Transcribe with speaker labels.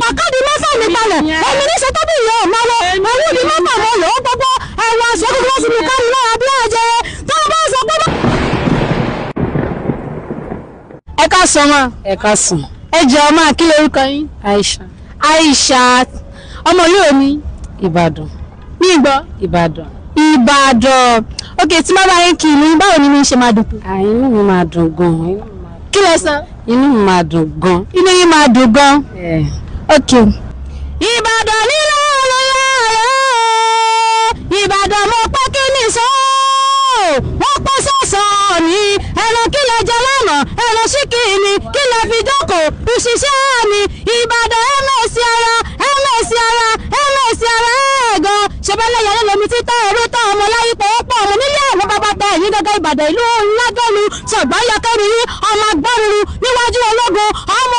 Speaker 1: Ọ̀pàkàdì mẹ́fà mi kalẹ̀. Èmi ní sọ́tọ́ bí ìyá ọ̀ma lọ. Owó ni mọ́tò mọ́ lọ́wọ́ gbogbo. Ẹ̀wọ̀n aṣọ gbogbo oṣù mi kárí lára bí àjẹrẹ. Tó o bá sọ pé. Ẹ ká sọ ma.
Speaker 2: Ẹ káàsán.
Speaker 1: Ẹ jọ̀ọ́ máa, kí lorúkọ yín?
Speaker 2: Aisha.
Speaker 1: Aisha, ọmọ ìlú òní?
Speaker 2: Ìbàdàn.
Speaker 1: Ní ìgbọ́.
Speaker 2: Ìbàdàn.
Speaker 1: Ìbàdàn. Ok, tí má bá yín kí ìlú yín, báwo ni mi ṣe máa dùn tó?
Speaker 2: À, inú mi máa dùn gan.
Speaker 1: Kí lẹ sọ?
Speaker 2: Inú mi máa dùn gan.
Speaker 1: Inú yín máa dùn gan.
Speaker 2: Ẹ.
Speaker 1: Ok. Ìbàdàn nílò olóyè, Ìbàdàn, mo pẹ́ kí ni sọ wọ́n pẹ́ sọ̀sọ̀ ní ẹran. Kí lẹ jẹ lánàá? Ẹran ṣíkìní. Kí lẹ fi jókòó? Òṣìṣẹ́ ni Ìbàdàn. Ẹ̀mẹ̀sì ara, ẹ̀mẹ̀sì ara, ẹ̀mẹ̀sì ara ẹ̀gàn ṣẹbẹ́lẹ̀ yẹn lómi títọ́ ẹ̀rú tọ́ ọmọ láyípo ó pọ̀ ọmọ nílé àwọn bàbá tẹ ẹ̀yìn gẹ́gẹ́. Ìbàdàn ìlú ńlágẹ́lu ṣọ̀gbọ́n yọkẹ́rin ọmọ agbọ́ruru níwájú ológun ọmọ.